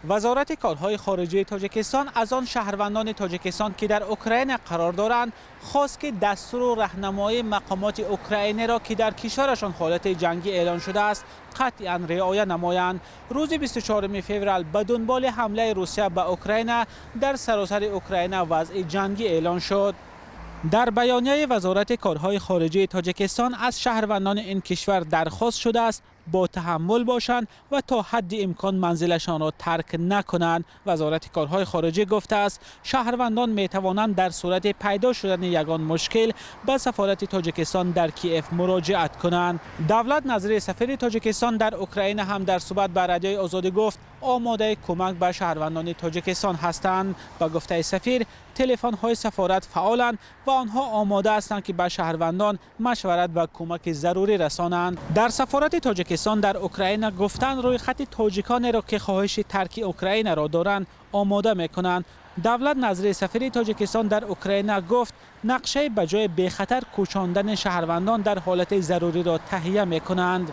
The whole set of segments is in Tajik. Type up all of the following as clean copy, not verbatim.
Вазорати корҳои хориҷии Тоҷикистон аз он шаҳрвандони Тоҷикистон, ки дар Украина қарор доранд, хост, ки дастуру раҳнамоии мақомоти Украинаро, ки дар кишварашон ҳолати ҷангӣ эълон шудааст, қатъиян риоя намоянд. Рӯзи 24 феврал ба дунболи ҳамлаи Русия ба Украина дар саросари Украина вазъи ҷангӣ эълон шуд. Дар баёнияи Вазорати корҳои хориҷии Тоҷикистон аз шаҳрвандони ин кишвар дархост шудааст, бо таҳаммул бошанд ва то ҳадди имкон манзилашонро тарк накунанд. Вазорати корҳои хориҷӣ гуфтааст, шаҳрвандон метавонанд дар сурати пайдо шудани ягон мушкил ба сафорати Тоҷикистон дар Киев муроҷиат кунанд. Давлат Назари, сафири Тоҷикистон дар Украина, ҳам дар суҳбат ба Радиои Озодӣ гуфт, омодаи кӯмак ба шаҳрвандони Тоҷикистон ҳастанд. Ба гуфтаи сафир, телефонҳои сафорат фаъоланд ва онҳо омода ҳастанд, ки ба шаҳрвандон машварат ва кӯмаки зарурӣ расонанд. Дар сафорати Тоҷикистон дар Украина гуфтанд, рӯйхати тоҷиконеро, ки хоҳиши тарки Украинаро доранд, омода мекунанд. Давлат Назари, сафири Тоҷикистон дар Украина, гуфт, нақшаи ба ҷои бехатар кӯчондани шаҳрвандон дар ҳолати заруриро таҳия мекунанд.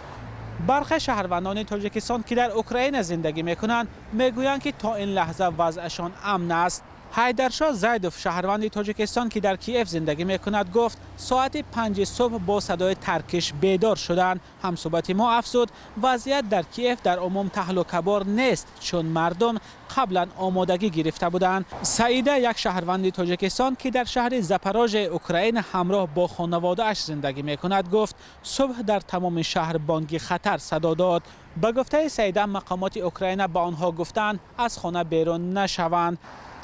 Бархе шаҳрвандони Тоҷикистон, ки дар Украина зиндагӣ мекунанд, мегӯянд, ки то ин лаҳза вазъашон амн аст. Ҳайдаршоҳ Зайдов, шаҳрванди Тоҷикистон, ки дар Киев зиндагӣ мекунад, гуфт, соати 5-и субҳ бо садои таркиш бедор шуданд. Ҳамсӯҳбати мо афзуд, вазъият дар Киев дар умум таҳлукабор нест, чун мардум қаблан омодагӣ гирифта буданд. Саида, як шаҳрванди Тоҷикистон, ки дар шаҳри Запорожияи Украина ҳамроҳ бо хонаводааш зиндагӣ мекунад, гуфт, субҳ дар тамоми шаҳр бонги хатар садо дод. Ба гуфтаи Саида, мақомоти Украина ба онҳо гуфтанд, аз хона берун нашаванд.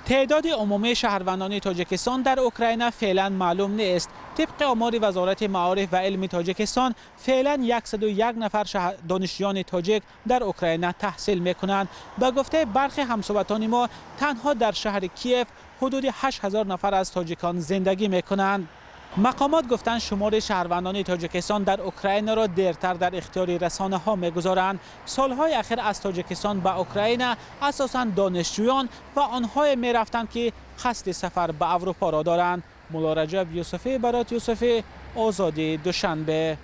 Теъдоди умумии шаҳрвандони Тоҷикистон дар Украина феълан маълум нест. Тибқи омори Вазорати маориф ва илми Тоҷикистон, феълан 101 нафар донишҷӯёни тоҷик дар Украина таҳсил мекунанд. Ба гуфтаи бархе ҳамсӯҳбатони мо, танҳо дар шаҳри Киев ҳудуди 8000 нафар аз тоҷикон зиндагӣ мекунанд. Мақомот гуфтанд, шумори шаҳрвандони Тоҷикистон дар Украинаро дертар дар ихтиёри расонаҳо мегузоранд. Солҳои ахир аз Тоҷикистон ба Украина асосан донишҷӯён ва онҳое мерафтанд, ки қасди сафар ба Аврупоро доранд. Муллораҷаб Юсуфӣ, Барот Юсуфӣ, Озодӣ, Душанбе.